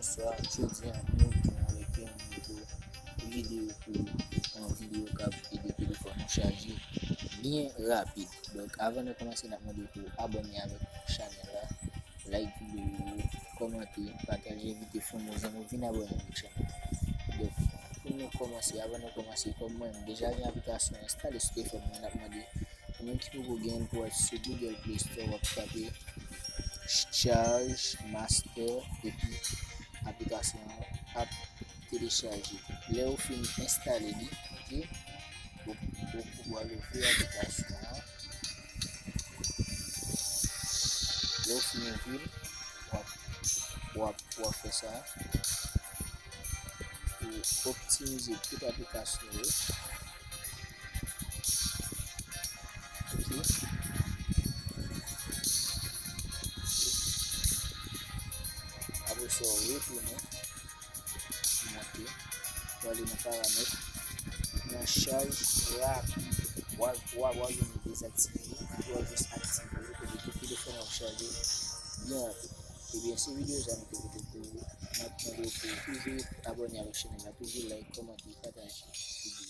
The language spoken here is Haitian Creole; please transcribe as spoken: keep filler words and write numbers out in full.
Bonswa, jodi a nou vin avèk yon nouvo videyo pou yon videyo k ap ede telefòn nou chaje byen rapid. Donk, avan nou kòmanse, n ap mande w pou abòne avèk chanèl la, like videyo yo, kòmante, pataje, envite fanmi w, zanmi w vin abòne avèk chanèl la. Donk, pou nou kòmanse, avan nou kòmanse, kòm mwen, m deja gen aplikasyon enstale sou telefòn mwen, n ap mande ou menm ki poko gen l pou w al sou Google Play Store, w ap tape Charge Master epi aplikasyon an ap telechaje. Lè ou fin enstale li, ok, ou, ou, ou pral ouvri aplikasyon an. Lè ou fin ouvri l, w ap, w ap, w ap fè sa pou optimize tout aplikasyon yo. Ok. Apre sa, w retounen, monte, w ale nan paramèt, nan chaj rapid. W a, w a, w a jwenn dezaktive li, epi w a jis aktive li, kote tout telefòn w ap chaje byen rapid. Ebyen, se videyo sa nou te pote pou ou. N ap mande w pou toujou abòne avèk chanèl la, toujou like, kòmante, pataje videyo.